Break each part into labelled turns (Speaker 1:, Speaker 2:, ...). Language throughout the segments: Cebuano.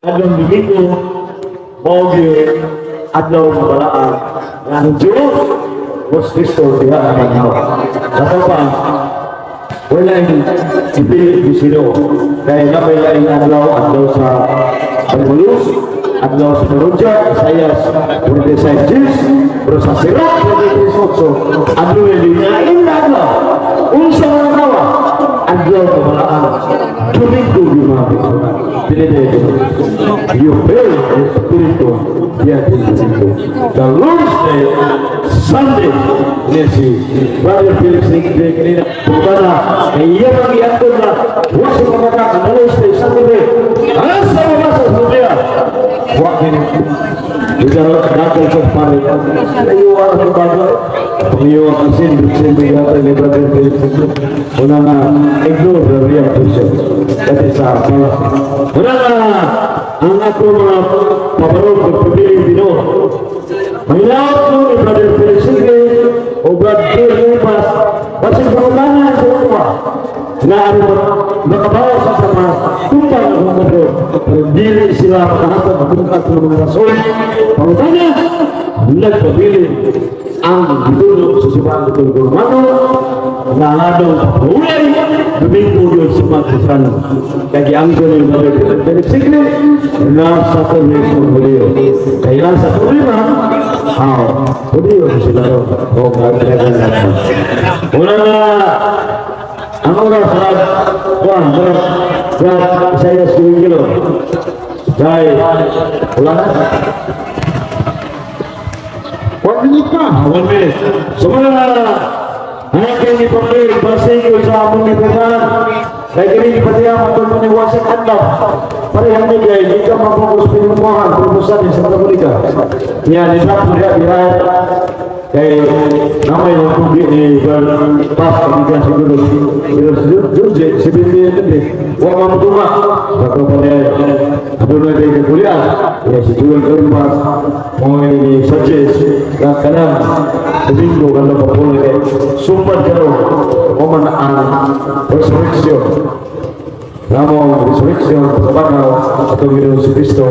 Speaker 1: Adlaw Domingo, mao gyud adlaw nga balaan nga ang Diyos was Kristo diha ang manhaw. Labaw pa, wala yung ipili ni sino. Kaya na may laing adlaw, adlaw sa Pagmulus, adlaw sa Parudya, Isaias 46 Diyos, pero sa Sirach 23:8, adlaw yung lain na adlaw. Unsa mga tawa, adlaw nga balaan. Domingo yung mga persona. Dili ito. You fail the Espiritu diya din Domingo. The Lord's Day, Sunday, niya si Brother Felix Nigre kanina, punta na, kaya iya bang iantod na, huwag sa pamata, ang the Lord's Day, Sunday, asa mabasa sa Biblia? Huwag kini. Ikaw, dakol sa pare. Ayuwa ang bago. Pangiyuwa ang sin, sin bigatan ni Brother Felix Nigre. Una nga, ignore the real question. That is a fallacy. Una nga, ang ako mga pabarog pagpabiling Ginoo. Mahilaot mo ni Brother Felix Nigre o Brother Lupas, basig pangutana sa uwa na ano makabawas sa mga tumpang ang mundo, pero dili sila makahatag ang at mga rason. Pangutana, nagpabilin ang gitulong sa Simbahan Katoliko Romano na adlaw pagpahulay Domingo yun sa mga Kristiyano. Kaya giangko ni Brother Felix Sigre na sa Torres ng Hudiyo. Kaya sa problema, Hudiyo sila ron. O nga na. Una na, ang oras sa Juan, Brad Isaias Guingilo. Dahil, wala na.
Speaker 2: 1 minute pa.
Speaker 1: Ah, 1 minute. So mga anak ni Pamil, basig sa among nipatan. Kaya kini ipatiya matulong ni Wasak Adlaw. Parehang ni kay di ka mapokus pinumuhan, proposal sa Katolika. Niya ni Trump niya diray kay namay ng tugi ni Pas kamigan siguro siguro Jurje si Bindi hindi wa mamutunga sa pa niya adunay kay kakulian ya si Joel Irmas mo ni suggest na kanang Domingo kanang papuloy kay sumad karon mo man ang resurrection. Namo resurrection sa banaw atong Ginoong si Kristo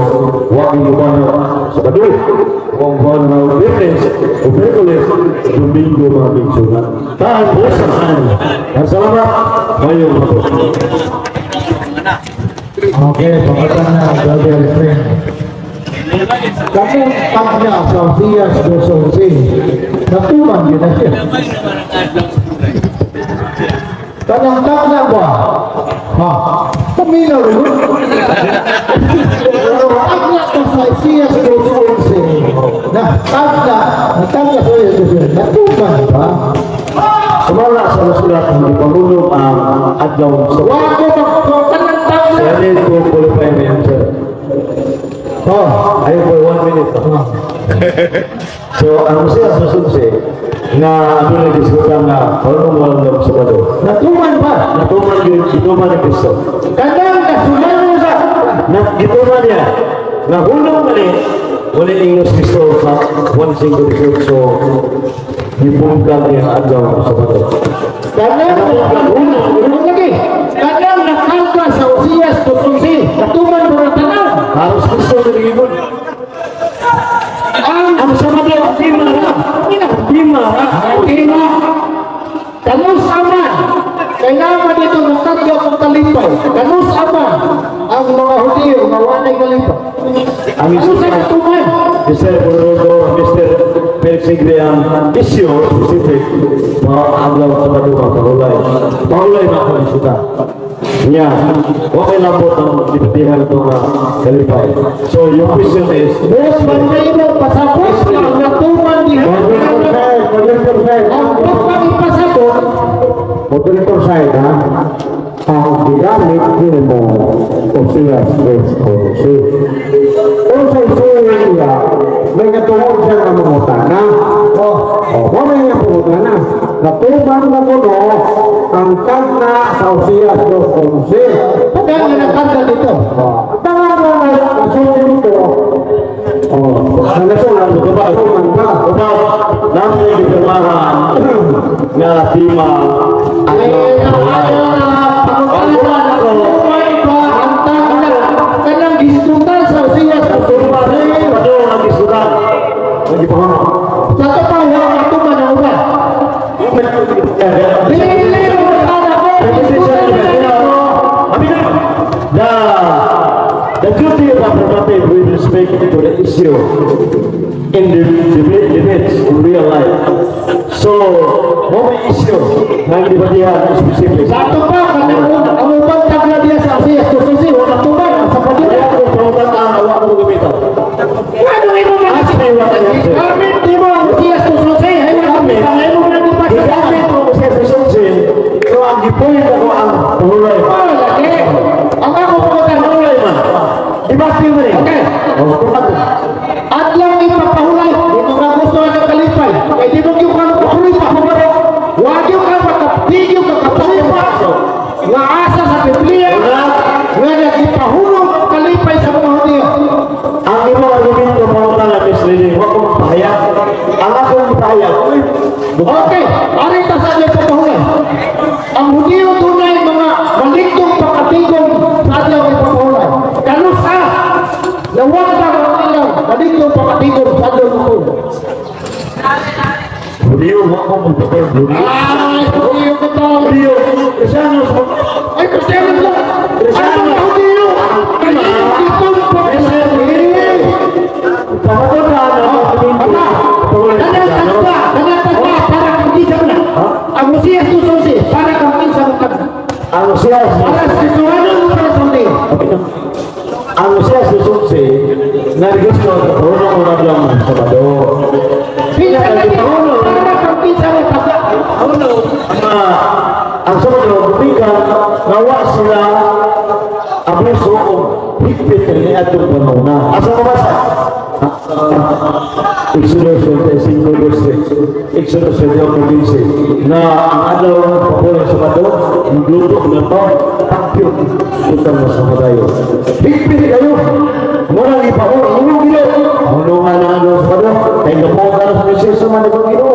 Speaker 1: wa gibanaw sa Sabado, kung buwan na Biyernes o Miyerkules, Domingo, mga bigsunan. Taan po sa kanan. Salamat. Mayong hapon.
Speaker 2: Okay, pagkatan na, brother friend. Kanang tagna sa Osias 2:11, natuman yun na siya. Kanang tagna ba? Ha? Paminaw rin. Pero tagna ka sa Osias 2:11, na tagna, na tagna sa Osias 2:11, natuman ba?
Speaker 1: Sumala sa nasulat ang ipamulong ang adlaw sa
Speaker 2: Wa ko magkanang tagna.
Speaker 1: I need to qualify my answer.
Speaker 2: Oh,
Speaker 1: Ayaw po, 1 minute. So, ang Osias 2:11 na ano na diskutan na paano mo ang Sabado.
Speaker 2: Natuman ba?
Speaker 1: Natuman yun, gituman ni Kristo.
Speaker 2: Kanang nasulano sa
Speaker 1: Na gituman niya, nahulong na ni, wala ingos Kristo sa 1:58, gibungkag niya ang adlaw sa Sabado.
Speaker 2: Kanang hulong lagi. Kanang nakanta sa Osias 2:11, natuman mo na tanan.
Speaker 1: Halos Kristo na nagibon.
Speaker 2: Ang
Speaker 1: Ang Sabado, di mara. Di mara.
Speaker 2: Ina kanus aman kailangan dito ng tatlo ang kalipay. Kanus aman ang mga Hudiyo nga walay kalipay.
Speaker 1: Ang
Speaker 2: Kanus ang natuman.
Speaker 1: Mr. Borrodo, Mr. Felix Sigre, ang issue specific, mga adlaw sa Sabado pahulay. Pahulay na ako ng suka. Niya, okay lang po ang dipatihan ito nga kalipay. So, yung question is,
Speaker 2: Bos Bandero, pasabot na ang natuman diha.
Speaker 3: Moderator side,
Speaker 2: Ang pagpang ipasabot,
Speaker 3: moderator side, ha? Ang ginamit nimo Osias 2:11. Kung sa isuwi niya, may natuod siya nga mangutana. Oh, mo may nga pangutana. Natuman na kuno ang tagna sa Osias 2:11.
Speaker 2: Padang nga nakanta dito.
Speaker 3: Oh, ang tanga nga nasulti dito. Oh, nasulat, natuman ba?
Speaker 1: About namin gipirmahan nga tema
Speaker 2: Ay,
Speaker 1: adlaw
Speaker 2: ang
Speaker 1: pahulay.
Speaker 2: pangutana, natuman ba ang tagna kanang gisgutan?
Speaker 1: The duty of affirmative with respect to the issue in the debates in real life. So, mo may issue nga gidebatihan specific.
Speaker 2: Sa ato pa, kanang ang ubang tagla diya sa Osias 2:11, wala tubag, sa Padilla.
Speaker 1: Kaya kung pangutan ang awa ko gamitan.
Speaker 2: Ano imo man?
Speaker 1: Ask me what I have said.
Speaker 2: Gamit nimo ang Osias 2:11, ay wala gamit. Ang imo man di
Speaker 1: Gigamit
Speaker 2: gamit.
Speaker 1: Ko sa presumption, so ang gipoint ako ang pahulay.
Speaker 2: Oh, lagi. Ang ako pangutan.
Speaker 1: Pahulay man. Di ba mo rin?
Speaker 2: Okay.
Speaker 1: Oh, kung
Speaker 2: Adlaw ipapahulay, di mo ka gusto ng kalipay. Kay di mo gyud ka magpahulay pa. Wa gyud ka makapigyo ka kapalipa. Nga asa sa Biblia nga nagipahulog ang kalipay sa mga Hudiyo.
Speaker 1: Ang imong argumento pangutan na misleading, wa ko magpahayag. Ang akong gipahayag, uy,
Speaker 2: Okay, ari ta sa adlaw ipapahulay. Ang Hudiyo dunay mga maligtong pakatigom sa adlaw ipapahulay. Kanusa nawagda ang ilang maligtong pakatigom sa adlaw ipapahulay.
Speaker 1: Hudiyo, wa ko magpahulay. Hudiyo.
Speaker 2: Ay, Hudiyo ko to.
Speaker 1: Hudiyo, Kristiyanos,
Speaker 2: Ay, Kristiyano lang. Ano mga Hudiyo? Kaya itong pagkasabi.
Speaker 1: Pangutan ang argumento,
Speaker 2: Ama,
Speaker 1: pahulay.
Speaker 2: kanang tagba, para kang kinsa mo na. Ang Osias 2:11, para kang kinsa mo tagba.
Speaker 1: Ang Osias,
Speaker 2: Para sa Kristiyano mo para sa Hudiyo.
Speaker 1: Ang Osias 2:11, nga gusto, pahulong ko na lang sa Sabado.
Speaker 2: Kinsa lagi, para kang kinsa mo tagba.
Speaker 1: Ano, ang Sabado, bumikan, nawa sila abuso o higpit na niadtong panahon. Asa ko basa? Exodus 35 verse 3. Exodus 28, na ang adlaw ng papulang Sabado, magluto ng pa, pakyo, utang mo sa madayo. Higpit kayo! Murang ipaul, inong gilo! Ano nga na adlaw sa Sabado? Kaya gapo ka na sa Mesias sa mga Ginoo.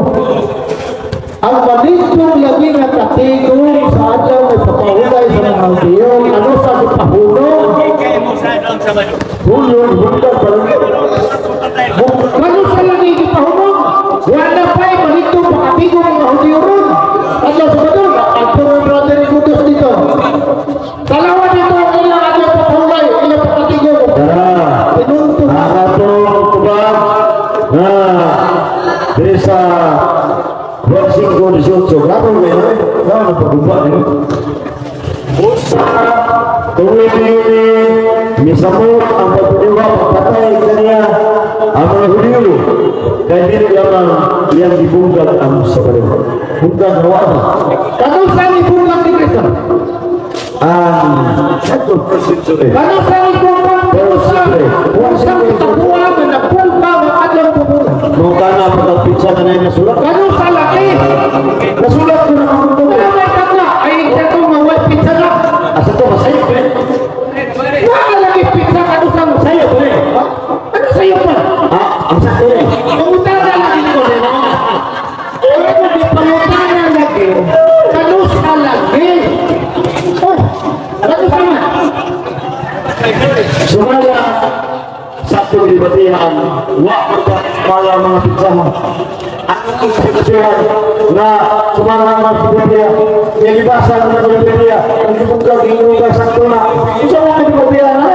Speaker 2: Ang maligtong lagi nga katigom sa adlaw may papahulay sa mga Hudiyo, ano sa pahulong?
Speaker 1: Hulyo, ibundang pa rin.
Speaker 2: Kano sa lagi gipahumong? Wala pa'y maligtong pakatigom ang mga Hudiyo ron. Adlaw sa Sabado, adto ng brother ni Kudos dito. Talawa dito ang ilang adlaw papahulay, ilang pakatigom.
Speaker 1: Tara!
Speaker 2: Tinunto.
Speaker 1: Ang atong tubag na diri sa Juan 5:18. Klaro ba yun? Klaro na pagumba niyo. Usa, tungod niini, misamot ang pagpadiwa, pagpatay kaniya ang mga Hudiyo. Kay dili lamang iyang gibungkag ang Sabado. Bungkag hawa na.
Speaker 2: Kano sa ibungkag ni Kristo?
Speaker 1: Ang ato first century.
Speaker 2: Kano sa ibungkag
Speaker 1: Pero
Speaker 2: sa
Speaker 1: siyempre,
Speaker 2: sa katapuan na nagpungkag ang adlaw papahulay?
Speaker 1: Mukha na pagkapitsa na na yung nasulat.
Speaker 2: Kano sa laki?
Speaker 1: Nasulat ko na ang mundo.
Speaker 2: Wala may tagla, ay ito nga way pizza na.
Speaker 1: Asa to, masayop eh.
Speaker 2: Wala lagi pizza kano sa
Speaker 1: Sayop eh.
Speaker 2: Ano sa'yo pa?
Speaker 1: Ah, ang sakto eh.
Speaker 2: Pangutana lagi ko rin. Ano di pangutana lagi? Kano sa lagi? Oh, ano sa man?
Speaker 1: Sumala sa atong debatihan, wa magpala mga pitsahan. Ang debatihan na sumala ang mga Biblia, yung ibasa ng mga Biblia, ang gibungkag, yung sakto na. Isa mo ang debatihan na?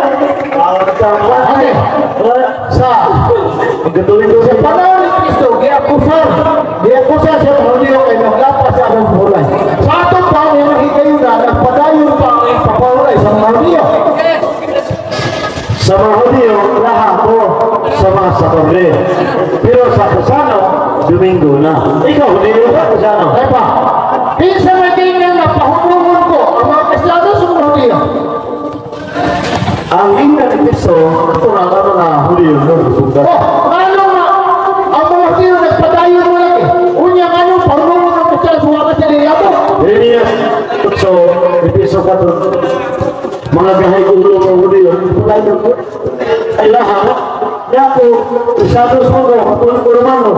Speaker 2: Okay.
Speaker 1: Sa ang Katoliko
Speaker 2: Sa panahon ni Kristo, giakusar siya mga Hudiyo kay naglapas siya ang pahulay. Sa atong panahon, higayuna, nagpadayon pa ang papahulay sa mga Hudiyo.
Speaker 1: Sa mga Hudiyo, laha ko sa mga Saturday. Pero sa Kusano, Domingo na. Ikaw, Hudiyo ka, Kusano.
Speaker 2: Ay pa, kinsa may tingnan na pahumulon ko ang mga Kristiyano sa mga Hudiyo?
Speaker 1: Ang ingna ni Kristo, ito na ang mga Hudiyo no, bugkat.
Speaker 2: Oh, ano nga, ang mga Hudiyo nagpadayon mo lagi. Unya, ano, pahumulon ng Kristiyano, suwa ka sila yabo.
Speaker 1: Jeremias 8, Episo 4, mga gahay ulo ng Hudiyo, padayon ko. Ay laha, Yako, Isados mo ko, Katoliko Romano,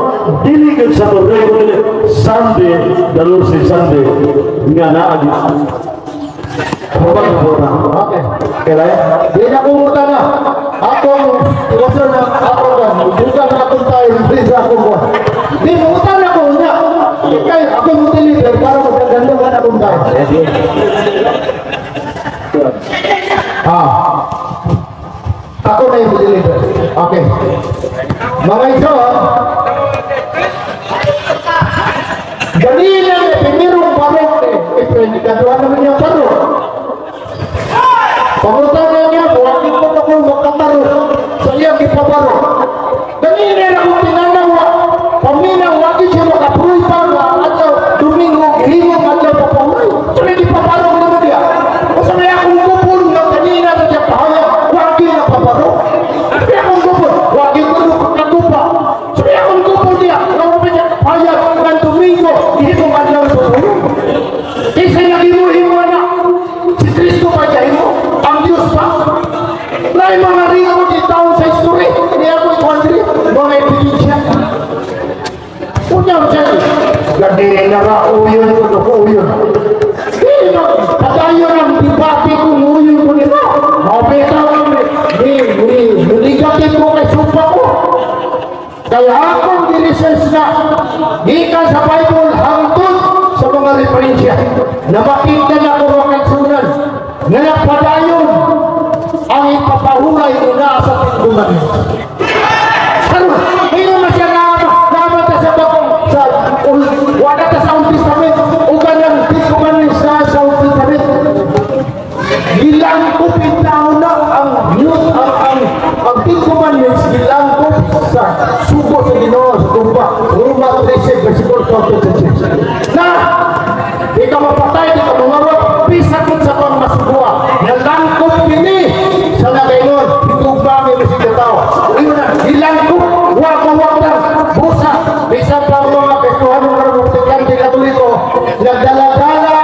Speaker 1: dili gyud sa Saturday, kundi Sunday, the Lord's Day Sunday, nga naagi. Ako ba na?
Speaker 2: Okay.
Speaker 1: Kailan?
Speaker 2: Di na kumuta na. Akong, iwasan na ako ba, buka na akong tayo, hindi sa akong buwan. Di, mungutan na ko niya. Kay, ako mo deliver para magkagandahan akong tayo. Ah. Ako na yung deliver. Okay. Mga igsoon, ganina ni primerong barok ni, eh, ikaduha naman yung barok. Pangutan na niya, buhakin mo na kung makabaro sa iyang ipabarok. Ganina na kung tinanawa, paminaw, wagi siya makaproy pa nga adlaw, Domingo, himong adlaw papahulay. So, hindi pabarok naman niya. O sa may akong gupon nga kanina na siya pahayag, wagi na pabarok. Sa may akong gupon, wagi ko na kagupa. Sa may akong gupon niya, nga wagi niya pahayag ng Domingo, himong adlaw papahulay. Kinsa nagimo-himo na, si Kristo pa niya mo, ang Diyos pa. Lain mga record di taon sa history, hindi ako ikuan diri, mga ebidensya. Unya siya, gani na ra uyon ko ko uyon. Di no, padayon ang debate kung uyon ko nimo. Mabitaw ni ni ni negative ko kay sumpa ko. Kaya akong gi-research na gikan sa Bible hangtod sa mga referensya na makita na ko mga kaigsuonan nga nagpadayon ang ipapahulay nila sa Ten Commandments. Karon, ngayon na siya na naman ta sa bagong sa wala ta sa Old Testament o kanang Ten Commandments na sa Old Testament. Gilangkop taon na ang New ang Ten Commandments, gilangkop sa sugo sa Ginoo sa tumba. Roma 13 versikulo 12 to 26. Na di ka mapatay, di ka mangawat, bisan kung sa pang masugua. Nalangkop kini sa nagayon, hitugba may masig na tao. Iyon na, gilangkop, wag lang, busa, bisan pa ang mga Kristohanong Protestante Katoliko, nagdala-dala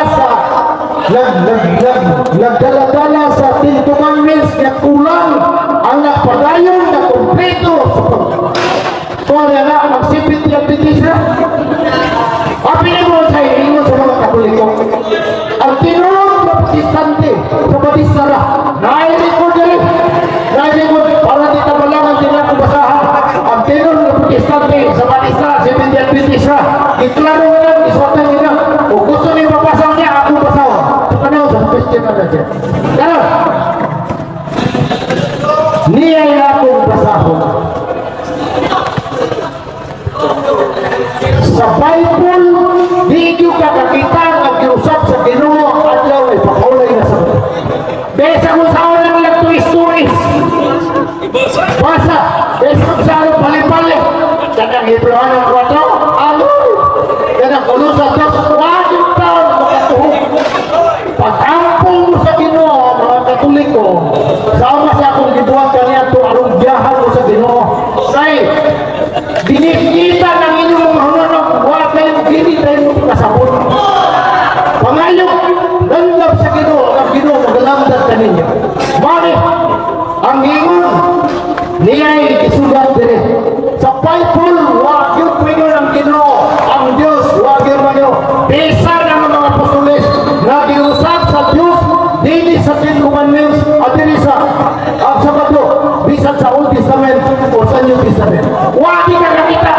Speaker 2: sa Ten Commandments na kulang ang nagpadayon na kompleto sa pag Kung na ang Seventh Adventist na Apili mo sa ingon sa mga Katoliko. Ang tinuod na Protestante sa Batista ra, naay-record diri. Naay-record para di ta malangan din ako basahan. Ang tinuod na Protestante sa Batista, Seventh Adventist ra, iklaro na lang, isuwatan nila. Kung gusto niyo mabasa niya, ako basahon. Sa panahon sa Christian na siya. Karon, niya akong basahon. Sa Bible, di nyo kakakita ang giusap sa Ginoo adlaw ay pakaulay na sa mga. Besa kung saan lang lang ito stories. Basa, besa kung saan pali-pali. Kanang Hebreohanon 4, ano? Kanang Kolosa 2, waging taon makatuhog. Pag-ampo mo sa Ginoo, mga Katoliko, sama sa akong gibuhat kaniya ito, arong biyahan mo sa Ginoo. Kay, dinikita ng inyong mga hunanong, wala kayong dili tayo kasabot. Pangayo, dandam sa Ginoo, ang Ginoo magalamdan ka ninyo. Mali, ang ingon, niya ay isulat dire. Sa Bible, wag yung pingon ang Ginoo, ang Diyos, wag yung manyo. Bisan ang mga apostoles, nagiusap sa Diyos, dili sa Ten Commandments, at dili sa ang sa katlo, bisan sa Old Testament o sa New Testament. Wag ka kakita,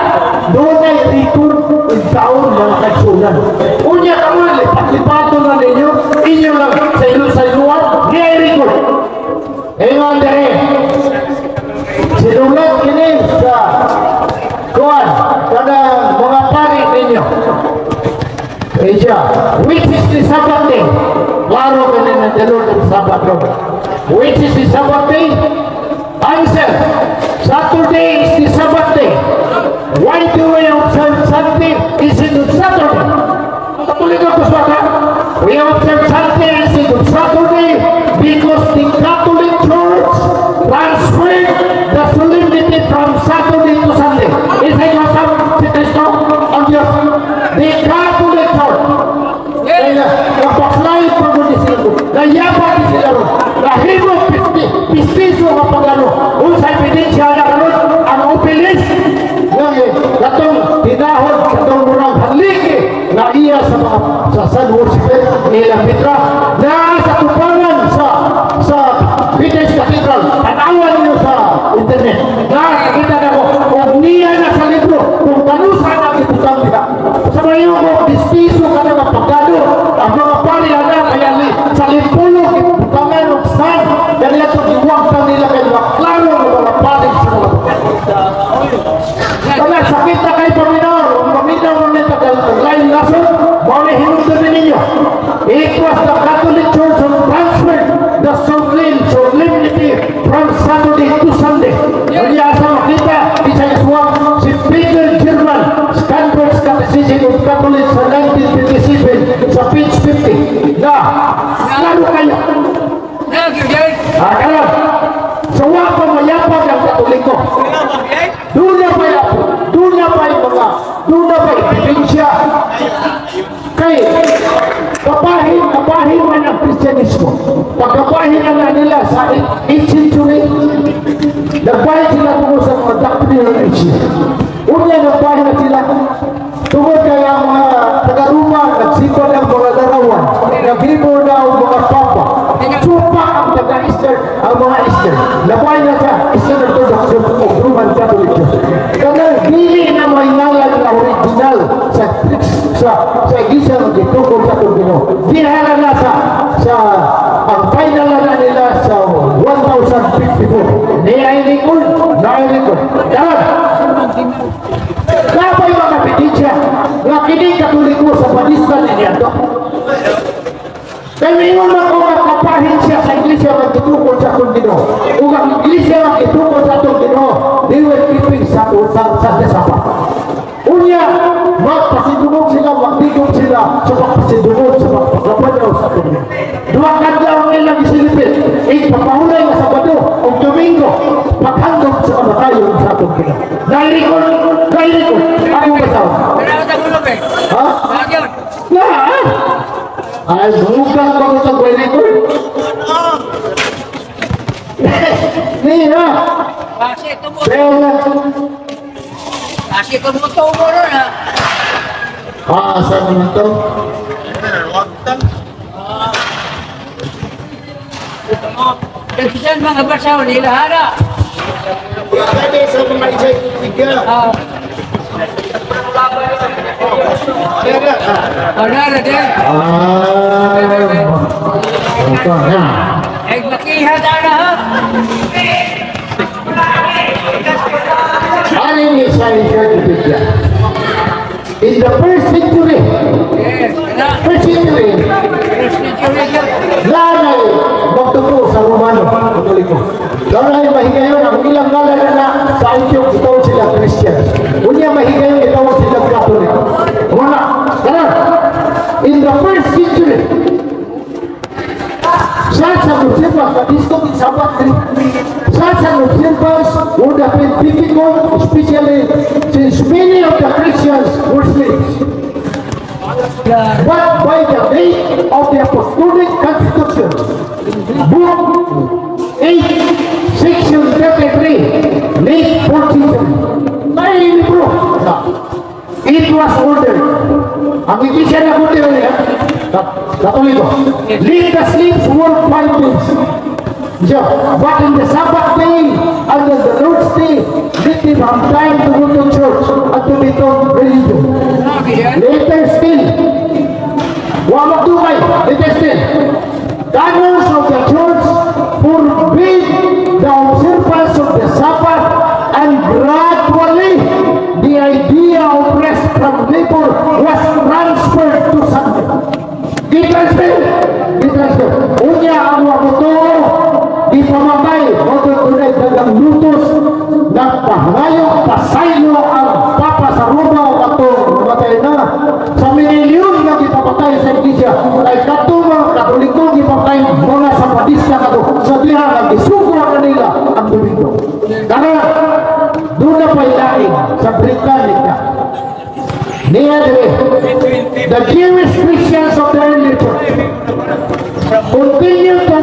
Speaker 2: doon ay record ang taon ng kaigsuonan. Unya kamo, lipat-lipato na ninyo, inyo lang sa ilo sa iluwan, di ay record. Ingon dire, sinulat kini sa kuan, kanang mga pari ninyo. Asia, which is the Sabbath day? Klaro ka na the Lord of Sabbath Lord. Which is the Sabbath day? Answer, Saturday is the Sabbath day. Why do we observe Sunday instead of Saturday? Katoliko ko sa We observe Sunday instead of Saturday because the Catholic Church transferred the solemnity from Saturday to Sunday. Is it si Kristo ang Diyos? The Catholic Church. Kaya, napaklay pa mo ni sila. Nayaman ni sila ron. Nahimo pistiso nga pagano. Unsa ebidensya na karon ang obelisk nga katong tinahod katong murang haligi na iya sa mga sa San Worshiper nila Petra na sa tupangan sa Peter's Cathedral. Tanawan niyo sa internet. Nakakita na ko kung niya na sa libro kung kanusa na ibutang diha. Sa mayo ko, pistiso ka na nga pagano ang mga pari na kaya sa limpulo ibutangan og san kaya ito giwagtan nila kay mga klaro. Katoliko. Doon na ba'y ebidensya? Kay, kapahin man ang Kristyanismo. Pagkapahin na nila sa 8th century, nagbahin sila tungkol sa mga doctrine ng Asia. Una, nagbahin na sila tungkol kay ang mga taga-Roma, nagsimba ng mga larawan, naghimo na ang mga papa. Supak ang taga-Eastern, ang mga Eastern. Nabahin na sa Eastern Orthodox Church o Roman Catholic Church. Kanang dili na may ngalan na original sa iglesia nga gitukod sa atong Ginoo. Diha na sa ang final na nila sa 1054. Ni ay record, na ay record. Karon, Kapay mga ebidensya nga kini Katoliko sa Padista ni niadto. Kay mingon man ko nga kapahin siya sa iglesia nga gitukod sa atong Ginoo. Ug ang iglesia nga gitukod sa atong Ginoo, they were keeping sa the Sabbath. Unya, magpasidungog sila, magdigong sila sa pagpasidungog sa pagpaglabanyaw sa atong Ginoo. Duha ka adlaw ang ilang isilipit, ipapahulay nga Sabado o Domingo, paghandog sa kamatayon sa atong Ginoo. Nairikon, nairikon, ako basahon. Ha? Na, ah! Ay, bukan ko sa record. Niya, pero,
Speaker 4: Kasi tumutubo ron ha.
Speaker 2: Ah, saan naman to?
Speaker 4: Kasi mga basaw nila hara.
Speaker 2: Pwede sa mga encyclopedia.
Speaker 4: Ah, ano na din?
Speaker 2: Ah, ito na.
Speaker 4: Ay makiha na ha.
Speaker 2: Ano ni sa encyclopedia? In the first century,
Speaker 4: Yes, na.
Speaker 2: first century,
Speaker 4: First century yun.
Speaker 2: nanay magtuturo sa Romano, Katoliko. Nanay mahigayon ang ilang ngalan na sa Antioch, itawag sila Christians. Unya mahigayon itawag sila Katoliko. Wala. Tara. In the first century, such an observance, Kadisto Sabat, such an observance would have been difficult, especially since many of the Christians were slaves. But by the date of the Apostolic Constitution, Book 8, Section 33, late 14th century, may libro na it was ordered. Ang iglesia na kundi rin, Katoliko. Let the slaves work 5 days. Yeah, but in the Sabbath day and on the Lord's day, let them have time to go to church and to be taught religion. Later still, wa magdugay, later still, canons of the church forbid the observance of the Sabbath, and gradually the idea of rest from labor was transferred to Sunday. Gi-transfer, gi-transfer. Unya ang wamuto, gipamatay, mo tunay dagang lutos, nagpahangayong pasaylo ang Papa sa Roma o katong namatay na. Sa milyon nga gipapatay sa iglesia, kay katong mga Katoliko gipatay mga Sapadista kato sa diha nga gisugo na nila ang Domingo. Karon, doon na pa'y laing sa Britannica. Niya dire, the Jewish Christians of the early church continue to